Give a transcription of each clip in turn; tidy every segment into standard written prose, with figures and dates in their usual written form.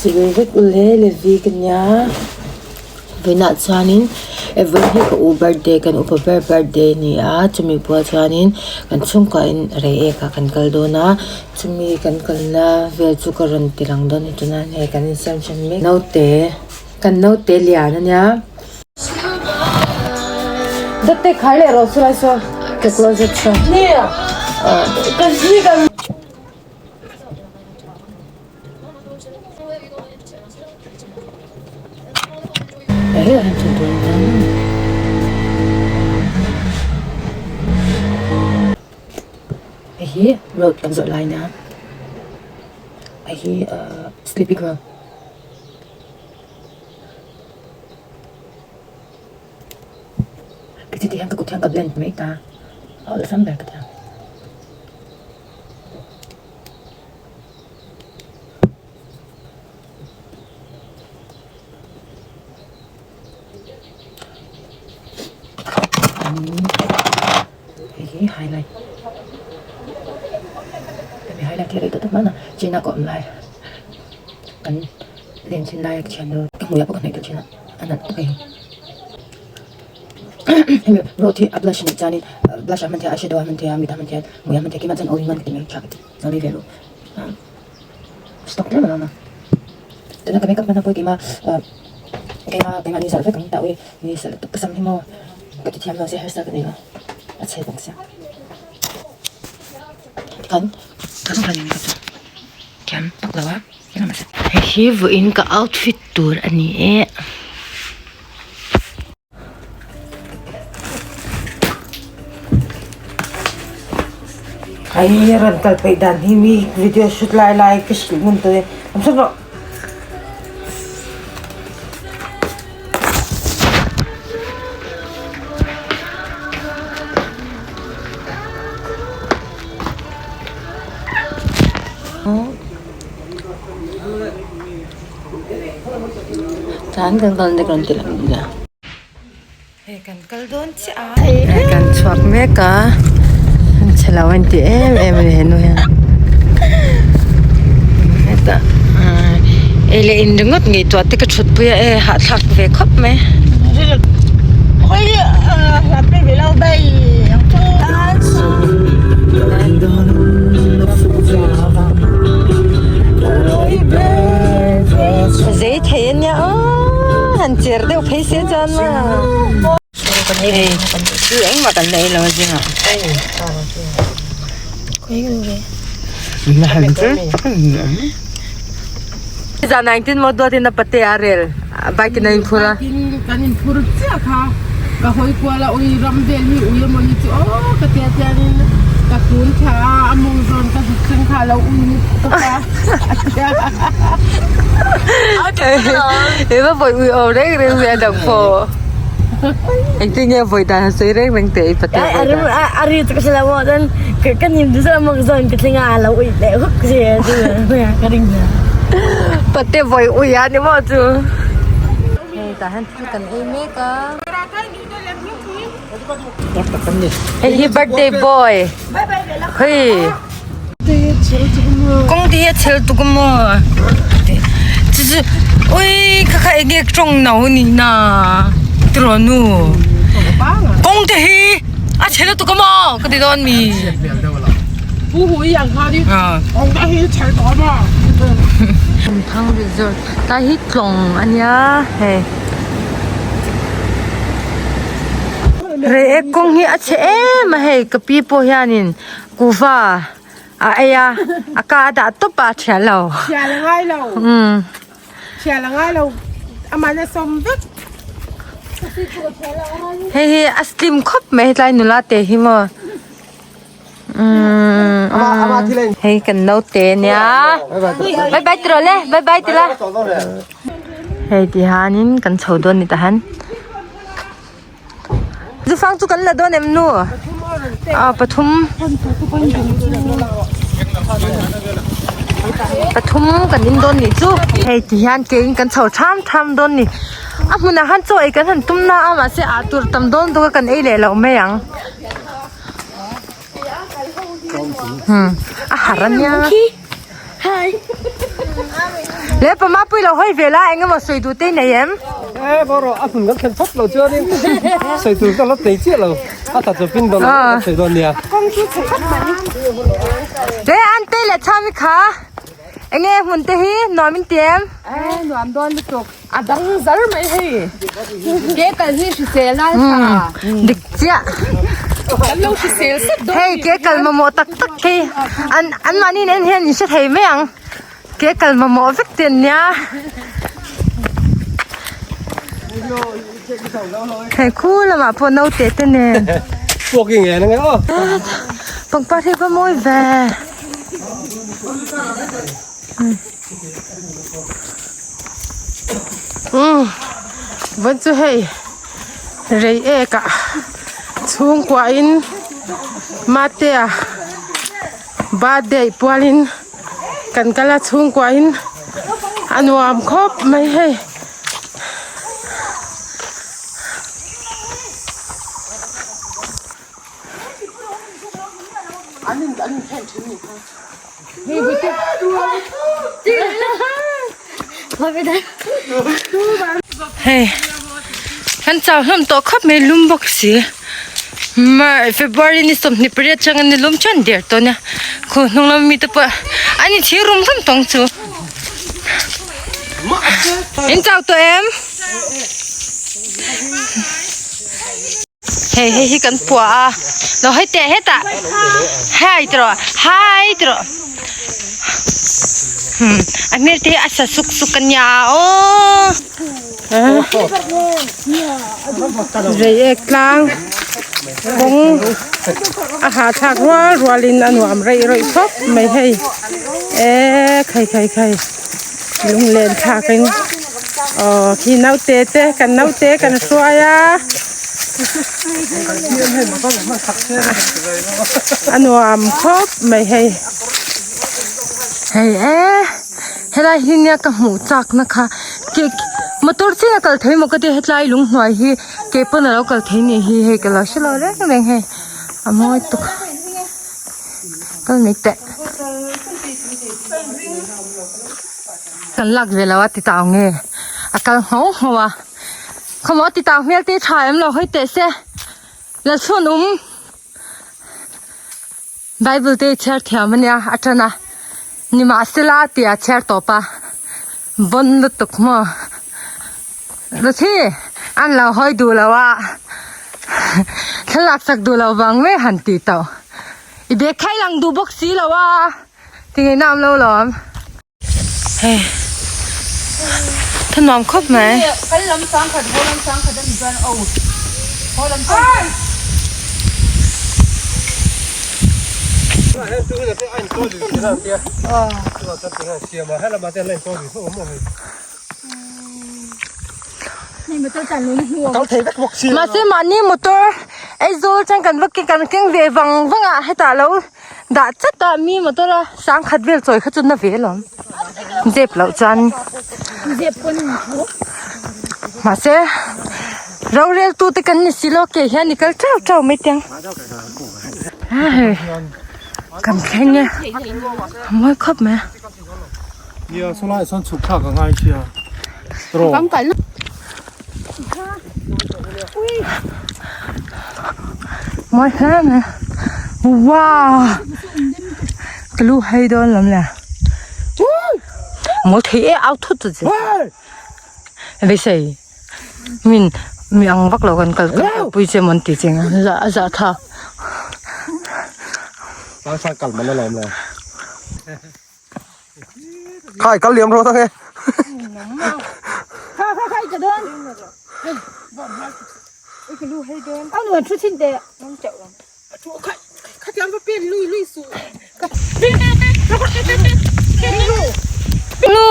Chibai vek u le Levi ka nia vawiinah chuanin Evan hi ka u birthday kan upa ber birthday a ni a chumi bual chuanin kan chhungkuain rei ek ah kan kal dawn a chumi kan kalna vel chu ka rawn ti lang dawn a ni tunah hian hei kan insiam tha mek naute kan naute lian a nia. Dawt te khai leh rawh chu lai saw ka closet saw. Hei hi road kan zawh lai nia hei hi ahh sleepy girl. Ka ti hian ka kut hian ka blend mai ta a awlsam ber ka ti ang. Hei hi highlight hemi highlight hi rei tawh tak mahna china ka awm lai kan len chin lai a ka thian deuh ka hmuiah pawh ka hnaih deuh thin a a nalh tak a ni hemi road hi a blush anih chuanin blush ah hman theih a eyeshadow ah hman theih a mit ah hman theih a hmuiah hman theih a keimah chuan all in one ka ti mai tha ka ti lo lei ve ru stock tlem a lo awm a tuna ka makeup hman a pawi keimah keimah keimah ni zalh vek ang ta ui ni zalh lutuk ka sam hi maw ka ti thiam lo se hairstyle ka nei lo a chhe bawk sia tikhan ka zawng khan makeup chu thiam vak lo a hei hi vawiin ka outfit tur a ni e. Hei rawn kal peih dan hi mi video shoot lai lai ka hrilh ngun tawh e awm sawn rawh. Tan kan kal na kan ti lang nia. Hei kan kal dawn chiah a. Hei kan chhuak mek a. An chhe lo an ti em em a ni henu hian. Hetah ei leh in ringawt ngaihtuah te ka thut pui a e hahthlak ve khawp mai. Zei thei a nia aw han cher deuh phei se chuan maw hei engmah kan la ei lo a zingah Zan ah engtin maw duatin a pate a rel bike in a inphur a. Kan inphur chiah kha ka hawi kual a ui ram vel hi ui emaw ni chu aw ka tia tiangin ka kun thla a a mawng zawn ka zuk thleng kha a lo ui lutuk a a tia. He va vawi ui awm reng reng ve a dang pawh engtin nge vawi dan han sawi reng reng teh i pate vawi dan. A ri chu ka hre lo maw chuan ka nim chu a mawng zawn ka thleng a a lo ui leh huk si ka ring nia. Pate vawi ui a ni maw chu. Hei tah hian thil kan ei mek a. Hei hi birthday boy hei kawng te hi a chhel tuk a maw chu chu ui kha kha enge tawng no a nih na tiraw nu kawng te hi a chhel lutuk a maw ka ti dawn mi. Thang resort tlai hi tlawng a nia hei. Reiek kawng hi a chhe em a hei ka pi pawh hianin kuhva a ei a a ka a dah tawp a a thial lo. Thial a ngai lo. Thial a ngai lo amah na sawm vek. Hei hi a slim khawp mai hetlai nula te hi maw. Hei kan naute nia. Bye bye ti rawh le bye bye ti la. Hei ti hianin kan chho dawn ni tahan. Zufang chu kan la dawn em nu? Ah pathum. Pathum kan in dawn nih chu. Hei ti hian ke in kan chho tham tham dawn ni. A hmunah khan chaw ei kan han tum na a mahse ah tur tam dawn bawk a kan ei leh loh mai ang. A har a nia. Le pama pui lo hawi ve la eng emaw sawi duh te i nei em? E bo rawh a hmun kan thlen phawt lo chuanin sawi tur ka la nei chiah lo a tha chu pin dawn lo kan sawi dawn nia. Le an te leh chhami kha enge hmun te hi nuam in ti em? E nuam dawn lutuk a dang zar mai hei ke kal hi hrisel nan tha Dik chiah. Kan lo hrisel sat dawn. Hei ke kal mamawh tak tak hi an an mahni nen hian in hre thei mai ang. Ke kal mamawh vek te an nia. Hei khu lamah pawh naute te nen. Puak i ngen ange aw. Pangpar hi va mawi ve. Umm vawn chu hei rei ek ah chhungkua in matea birthday pualin kan kal a chhungkua in a nuam khawp mai hei. Hei kan chau hlawm tawh khawp mai lum bawk si Mar February ni 28 atanga ni lum chuan der tawh nia khu hnung lam mi te pawh an inchhir rum rum tawng chu in chau tawh em? Hei hei hi kan puah a lo hei teh hetah hai tawh rawh hai tawh rawh hmm a hmel te hi a sa suk suk a nia aw Reiek tlang kawng a hahthlak rual rual in a nuam reih rawih khawp mai hei eee khai khai khai lunglen thlak in. Aw khi naute te kan naute kan hruai a a nuam khawp mai hei hei e helai hi nia ka hmuh chak na kha ke motor chin a kal thei maw ka tia hetlai lung hnuai hi ke pawn alo kal thei nih hi hei ka lo hre lo reng reng hei a mawi tuk kal mai teh. Kan lak ve lo a ti tau nge a kal ngho ngho a khawmaw ti tau hmel te tha em lo hawi teh se Lalchhuan um Bible te chhiar thiam ania a tan a nimahsela tia chhiar tawp a vawn lutuk maw Ruthi an lo hawi duh lo a thlalak sak duh lo vang mai han tih tawh i bag kha i lang duh bawk si lo a. Tinge na awm lo lawm. Hei tha nuam khawp mai. Kal lam sang khat haw lam sang khat ani chuan aw haw lam sang Mahse mahni motor Aizawl chuan kan va kan keng ve vang vang a hetah lo Dah chat a mi motor a sang khat vel chawi kha chu na ve alawm zep loh chuan mahse rorel tu te kan ni si lo ke hian i kal chau chau mai teng hei kan thleng e a mawi khawp mai a. Nia sawlai sawn chhuk thlak a ngai sia Mawi hle mai wow ka lu hai dawn lam le mawi thei e au thut chu che beisei min mi ang vak lo kan kal pui che mawn ti cheng a zah thlak. Khai kal liam rawh tak e. Kha kha khai ka dawn. Au nuan thu thin teh. Nu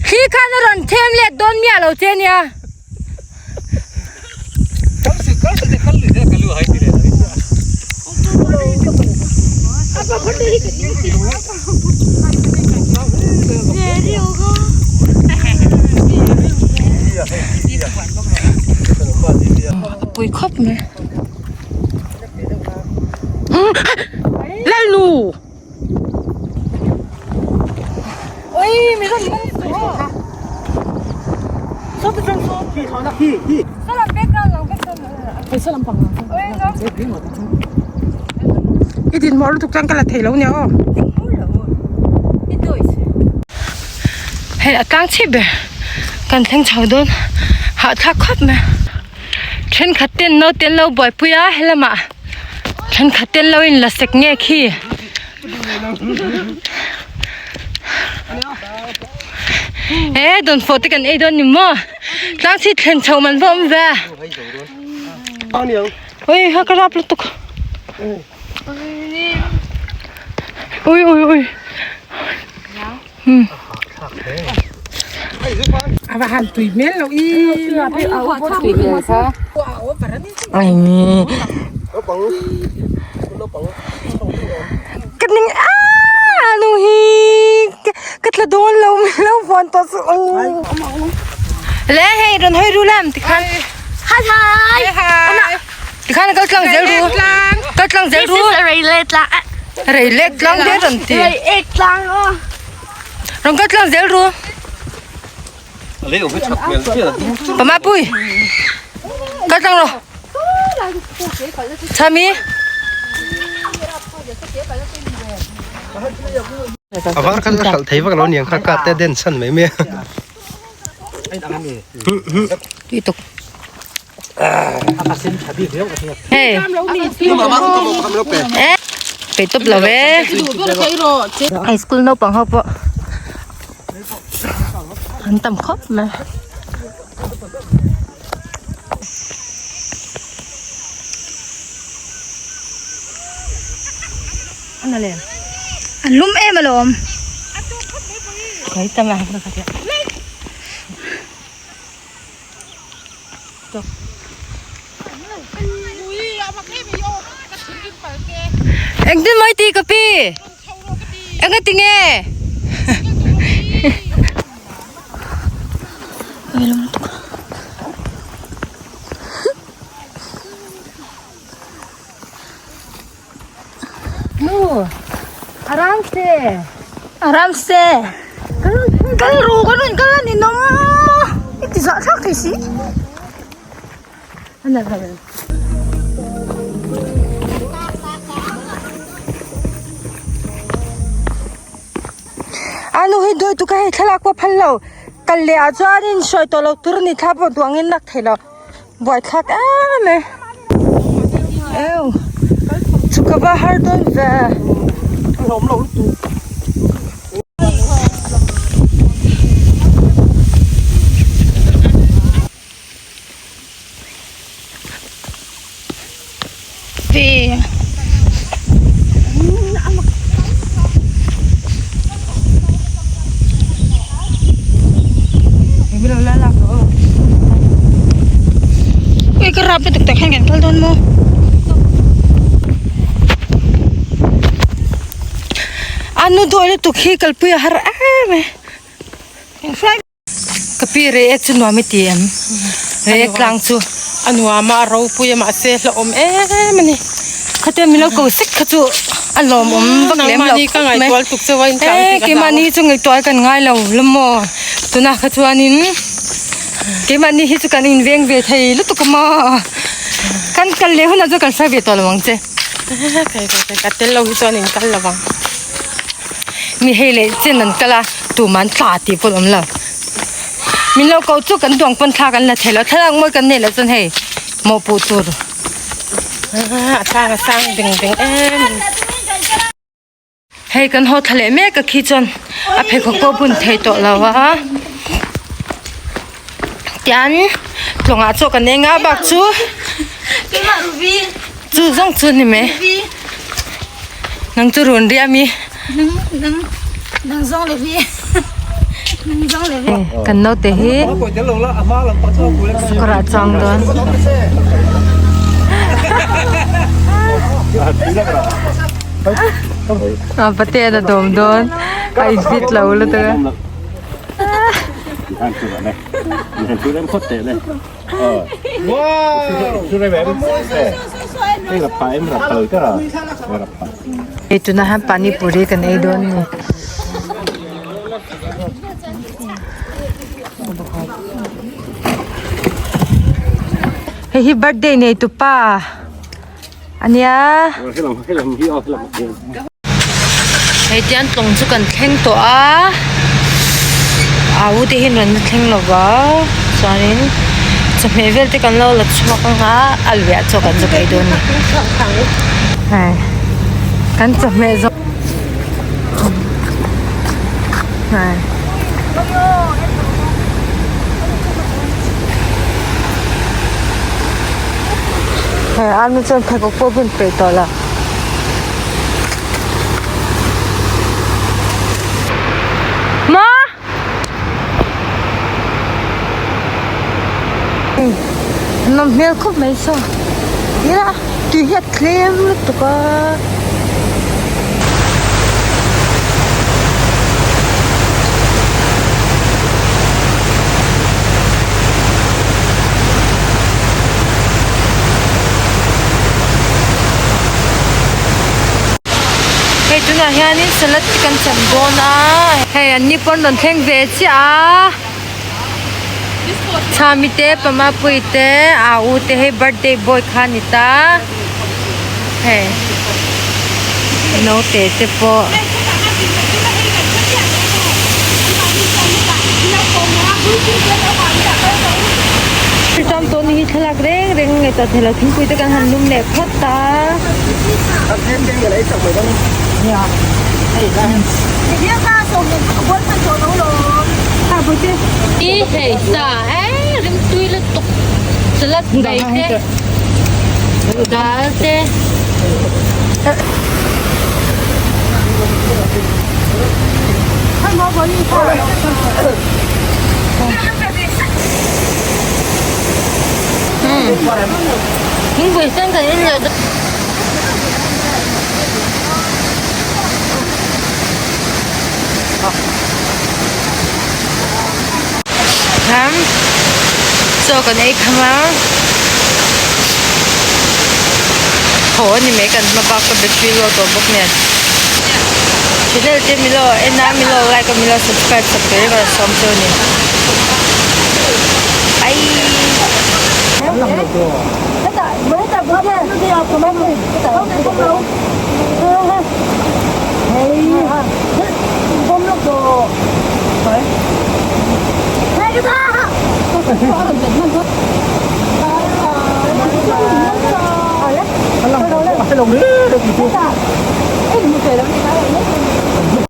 khi khan a rawn them let dawn miah lo che nia. Pui khawp mai. Lalnu! Oi, mi rawn. I din mawh lutuk chuan ka la thei lo nia aw. Hei a tlang chhip ber kan thleng chho dawn hahthlak khawp mai thenkhat ten naute an lo buaipui a helamah thenkhat ten lo in la sek nge khi. E dawnfawh te kan ei dawn ni maw tlang chhit thlen chho man va awm ve ui ha ka rap lutuk ui ui ui A va han tui hmel lo i Ka ning a nu hi ka tla dawn lo min lo vuan tawh suh u le hei rawn hawi ru lam tikhan Hi hi tikhan kal tlang zel ru kal tlang zel ru Rei leh tlang rei leh tlang te rawn ti rei ek tlang aw rawn kal tlang zel ru Pama pui kal tlang rawh Chami A var khan a hralh thei vak lo niang kha ka te den chhan mai mai a. Tui tuk. Hei. Pe tawp lo e. Hei school naupang ho pawh an tam khawp mai. An lum em alawm. Engtin mai ti ka pi? Enga ti nge? Nu, aram se. Aram se. Kal ru ka rawn kal a ni nawm a. I ti zah thlak thei si. A nu hi dawi tu ka hei thlalak pawh phal lo. Kal leh ah chuanin sawi tawh lo tur a ni thla pawh duangin lak thei lo. Buaithlak em e. Eo. Chu ka va har dawn ve. Ve. Ui ka rap lutuk tak hian kan kal dawn maw. A nu dawi lutuk hi kalpui a har em e. Ka pi Reiek chu nuam i ti em? Reiek tlang chu. A nuam a, a ropui a mahse hlauhawm em a ni. Khatia min lo ko sek kha chu a lawmawm vak lem lo Nangmahni ka ngaihtual tuk chauh a in tlang tih ka hlau. Keimahni chu ngaihtual kan ngai lo la maw? Tunah kha chuanin keimahni hi chu kan inveng ve thei lutuk a maw? Kan kal leh hunah chuan kan hruai ve tawh lo ang che. Ka tel lo hi chuan in kal lo vang. Mi hei leh chen an kal a, tuman tla tih pawh an awm lo. Min lo ko chu kan duang pawn thla kan la thei lo, thlalak mawi kan nei loh chuan hei mawhpuh tur. A tlang a sang beng beng em. Hei kan haw thla leh mek a khi chuan a pheikhawk pawh bun thei tawh lo a. Tian tlawngah chaw kan eng a bak chu chu zawng chu ni mai. Nang chu run ria mi. Kan naute hi kawrah chuang dawn. A paten a dawm dawn a invit lo lutuk a. Hei tunah hian pani puri kan ei dawn a ni. Hei hi birthday nei tu pa ania. Hei tian tlawng chu kan thleng tawh a au te hian rawn la thleng lo va chuanin chawhmeh vel te kan lo la chhuak ang a a luiah chaw kan zawk ei dawn a ni hei kan chawhmeh zawk hei. Hei anu chuan pheikhawk pawh bun peih tawh lo. Ma! Nawm hmel khawp mai saw. Ila tui hi a tlem lutuk a. Hei tunah hianin salad te kan chan dawn a hei an ni pawn rawn thleng ve chiah a Chhami te Pamapui te a u te hei birthday boy kha a ni ta hei naute te pawh. Ram tawh ni hi thlalak reng reng ngaihtuah theih loh thingpui te kan han lum leh phawt a. I hei sa eh rimtui lutuk salad bai te dal te. Thingpui sen kan in leh dawn. Kham chaw kan ei kham a thaw a ni mai kan hma bak ka battery low tawh bawk nen channel te milo en a milo like a milo subscribe sak tur in ka rawn sawm cheu a ni bye.